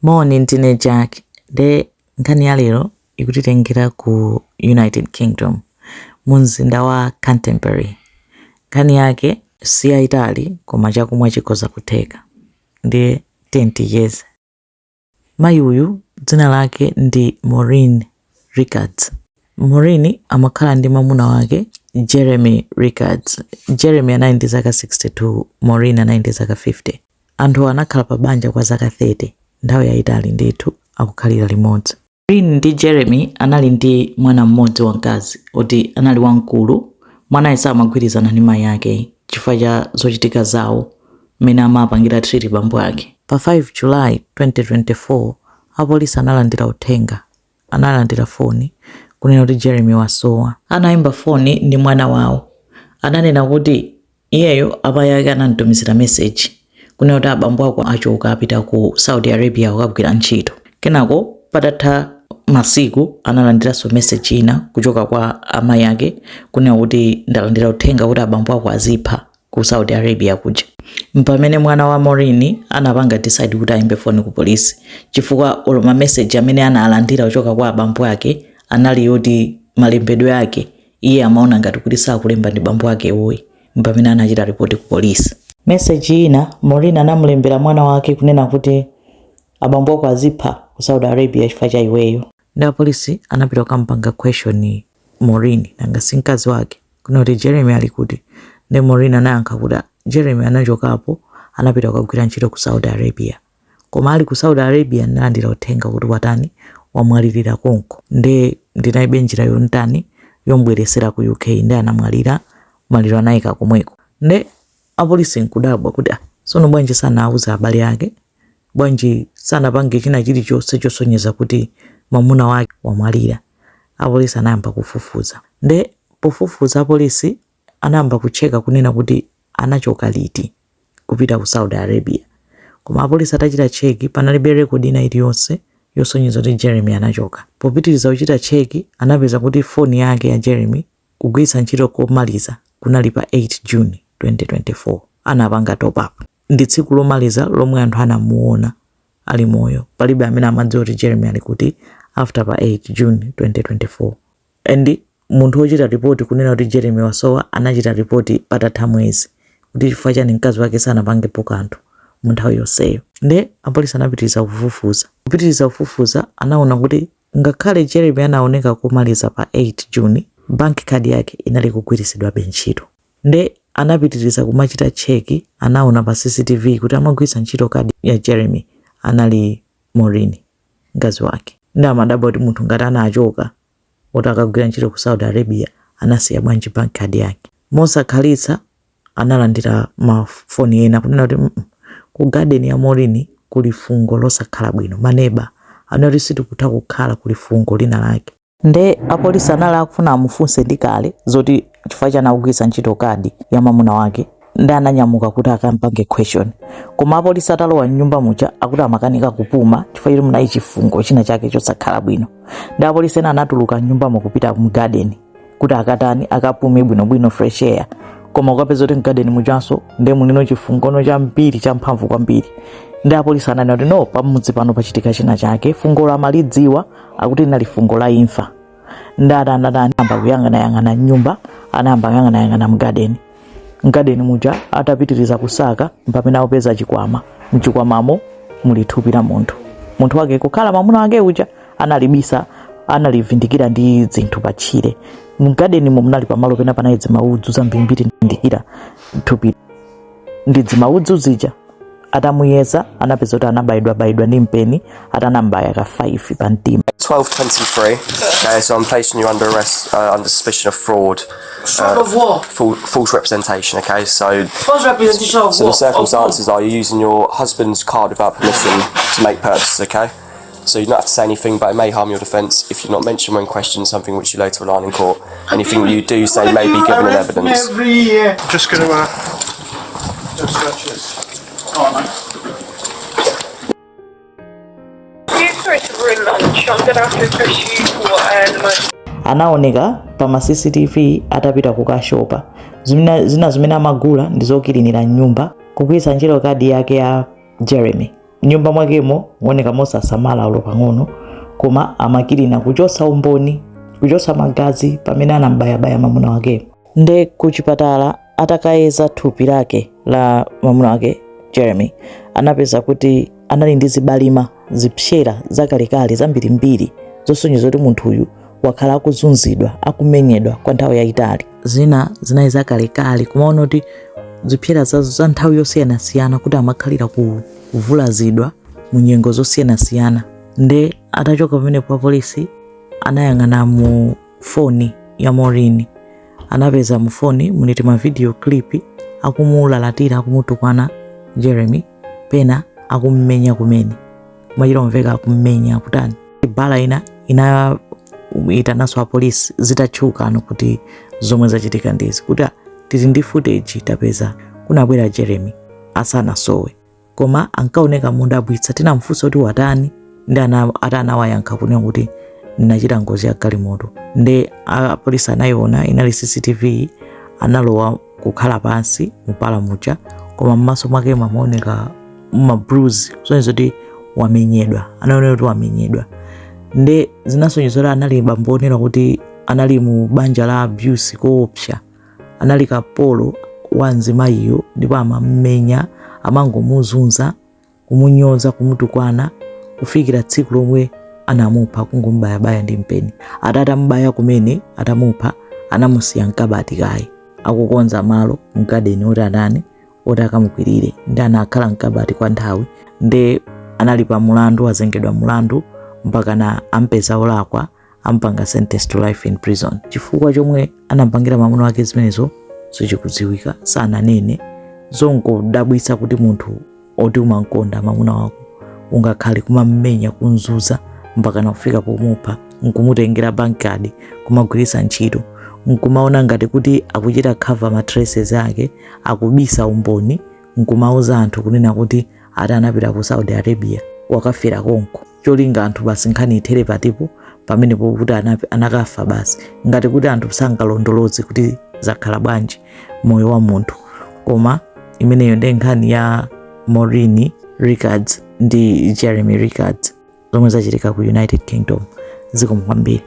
Moni, ndine Jack. Nde nkhani ya lero ikutitengera ku United Kingdom, mu mzinda wa Canterbury. Nkhani yake si yayitali, koma chakumwa chikhoza kutheka. Ndiye tiyeni ticheze. Mayi uyu dzina lake ndi Maureen Rickards. Maureen amakhala ndi mwamuna wake Jeremy Rickards. Jeremy anali ndi zaka 62, Maureen anali ndi zaka 50. Anthuwa anakhala pa banja kwa zaka 30, nthawi yayitali ndithu akukhalira limodzi. Maureen ndi Jeremy anali ndi mwana mmodzi wamkazi oti anali wamkulu. Mwanayo samagwirizana ndi mayi ake chifukwa cha zochitika zawo mmene amapangira treat bambo ake. Pa 5 July 2024, apolisi analandira uthenga, analandira foni kunena kuti Jeremy wasowa. Anayimba foni ndi mwana wawo. Ananena kuti iyeyo amayi ake anamtumizira message kunena kuti abambo ako achoka, apita ku Saudi Arabia kukagwira ntchito. Kenako patatha masiku analandiranso message ina kuchoka kwa amayi ake kunena kuti ndalandira uthenga kuti abambo ako azipha ku Saudi Arabia kuja. Mpamene mwana wa Maureen anapanga decide kuti ayimbe foni ku polisi, chifukwa olo ma message amene analandira kuchoka kwa abambo ake anali yoti malembedwe ake iye amaona ngati kuti sakulemba ndi bambo ake uyi. Mpamene anachita ripoti ku polisi. Message ina Maureen anamulembera mwana wake kunena kuti abambo ako azipha ku Saudi Arabia chifukwa cha iweyo. Ndi apolisi anapita kukampanga question Maureen, nanga si mkazi wake, kunena kuti Jeremy ali kuti? Ndi Maureen anayankha kuti Jeremy anachokapo, anapita kukagwira ntchito ku Saudi Arabia, koma ali ku Saudi Arabia ndinalandira uthenga kuti watani, wamwalirira konko, nde ndinalibe njira yontani yombweresera ku UK, nde anamwalira, maliro anayika komweko. Nde apolisi nkudabwa kuti ah, sono bwanji sanauze abale ake? Bwanji sanapange china chilichonse chosonyeza kuti mwamuna wake wamwalira? Apolisi anayamba kufufuza. Nde pofufuza apolisi anayamba kucheka kunena kuti anachoka liti kupita ku Saudi Arabia. Koma apolisi atachita check, panalibe record ina iliyonse yosonyeza kuti Jeremy anachoka. Popitiriza kuchita check, anapeza kuti foni yake ya Jeremy kugwiritsa ntchito komaliza kunali pa 8 June 2024, anapanga top up. Ndi tsiku lomaliza lomwe anthu anamuona ali moyo. Palibe amene amadziwa kuti Jeremy ali kuti after pa 8 June 2024. And munthu wochita ripoti kunena kuti Jeremy wasowa anachita ripoti patatha mwezi, kuti chifukwa chani mkazi wake sanapangepo kanthu mu nthawi yonseyo? Nde apolisi anapitiriza kufufuza. Kupitiriza kufufuza, anaona kuti ngakhale Jeremy anaoneka komaliza pa 8 June, bank card yake inali kugwiritsidwabe ntchito. Nde anapitiriza kumachita check, anaona pa CCTV kuti amagwiritsa ntchito kadi ya Jeremy anali Maureen, mkazi wake. Nde amadabwa kuti munthu ngati anachoka kuti akagwira ntchito ku Saudi Arabia, anasiya bwanji bank card yake? Mosakhalitsa analandira mafoni ena kunena kuti ku garden ya Maureen kuli fungo losakhala bwino. Maneba anati sitikutha kukhala, kuli fungo lina lake. Nde apolisi anali akufuna amufunse ndi kale zoti chifukwa chani akugwiritsa ntchito kadi ya mwamuna wake. Nde ananyamuka kuti akampange question, koma apolisi atalowa mnyumba muja akuti amakanika kupuma chifukwa choti munali chifungo china chake chosakhala bwino. Nde apolisi ena anatuluka mnyumbamo kupita mu garden kuti akatani, akapume bwinobwino fresh air, koma ukapeza kuti mgarden mujanso nde mulino chifungono chambiri, champhamvu kwambiri. Ndi apolisi ananena kuti no, pamudzi pano pachitika china chake. Fungolo amalidziwa, akuti linali fungo la imfa. Ndi anayamba kuyang'anayang'ana mnyumba, anayamba kuyang'anayang'ana mgarden. Mgarden muja atapitiriza kusaka, mpamene akupeza chikwama. Mchikwamamo muli thupi la munthu, munthu wake kukhala mwamuna wake uja. Analibisa, analivindikira ndi zinthu patchire. Mgadenimo munali pamalo pena panali zimaudzu zambirimbiri, ndikira thupi ndi zimaudzu zija. Atamuyeza anapeza kuti anabayidwabayidwa ndi mpeni, atanambaya ka 5 pa mtima. 12:23. Okay, so I'm placing you under arrest under suspicion of fraud. Fraud of what? False representation. Okay, so False representation of so the what? circumstances are you're using your husband's card without permission to make purchases. Okay, so you don't have to say anything, but it may harm your defence if you not mention when questioned something which you later rely on in court. Anything you do say may be given in Arrest me evidence. every year. Just going to just search this. All right, mate. Sorry to ruin lunch. I'm gonna have to request you for an emergency. Anaoneka pa ma CCTV atapita kukashopa zina zimene amagula ndi zokilinira mnyumba, kugwiritsa ntchito kadi yake ya Jeremy. Mnyumba mwakemo muoneka mosasamala olo pang'ono, koma amakilina kuchosa umboni, kuchosa magazi pamene anambayabaya mamuna wakemo. Nde kuchipatala atakayeza thupi lake la mamuna wake Jeremy, anapeza kuti anali ndi zibalima, zipsera zakalekale zambirimbiri zosonyeza kuti munthuyu wakhala akuzunzidwa, akumenyedwa kwa nthawi yayitali. Zina zinali zakalekale, kumaona kuti zipsera za nthawi yosiyanasiyana, kuti amakhalira kuvulazidwa mu nyengo zosiyanasiyana. Nde atachoka pamenepo apolisi anayang'ana mu foni ya Maureen, anapeza mu foni muli ma video clip akumulalatira, akumutukwana Jeremy, pena akummenya kumene kumachita kumveka akummenya, akutani. Bala ina inaitananso apolisi zitatchuka ano kuti zomwe zachitika ndizi, kuti tili ndi footage tapeza. Kunabwera Jeremy asanasowe, koma ankaoneka modabwitsa. Tinamfunsa kuti watani, ndi ati anawayankha kunena kuti ndinachita ngozi ya galimoto. Ndi apolisi anayiona, inali CCTV. Analowa kukhala pansi mupala muja, koma m'maso mwake amaoneka ma bruise kusonyeza kuti wamenyedwa, anaoneka kuti wamenyedwa. Ndi zinasonyeza kuti anali bambo onena kuti anali mu banja la abuse koopsa, anali kapolo wa mzimayiyo, ndipo amammenya, amangomuzunza, kumunyoza, kumutukwana, kufikira tsiku lomwe anamupha kungombayabaya ndi mpeni. Ati atamubaya kumene, atamupha, anamusiya mkabati kaye, akukonza malo mgadeni oti atani, oti akamukwirire. Ndi anakhala mkabati kwa nthawi. Ndi anali pa mulandu, azengedwa mulandu mpaka na ampeza olakwa, ampanga sentence to life in prison. Chifukwa chomwe anampangira mwamuna wake zimenezo sichikudziwika, sananene. Zongodabwitsa kuti munthu oti umankonda mwamuna wako ungakhale kumammenya, kunzuza mpaka na kufika pomupha, nkumutengera bank card kumagwiritsa ntchito, nkumaona ngati kuti akuchita cover ma traces ake, akubisa umboni, nkumauza anthu kunena kuti ati anapita ku Saudi Arabia, wakafera konko, cholinga anthu basi nkhani ithere patipo pamenepo, kuti anakafa basi, ngati kuti anthu sangalondoloze kuti zakhala bwanji moyo wa munthu. Koma imeneyo ndi nkhani ya Maureen Rickards ndi Jeremy Rickards, zomwe zachitika ku United Kingdom. Zikomo kwambiri.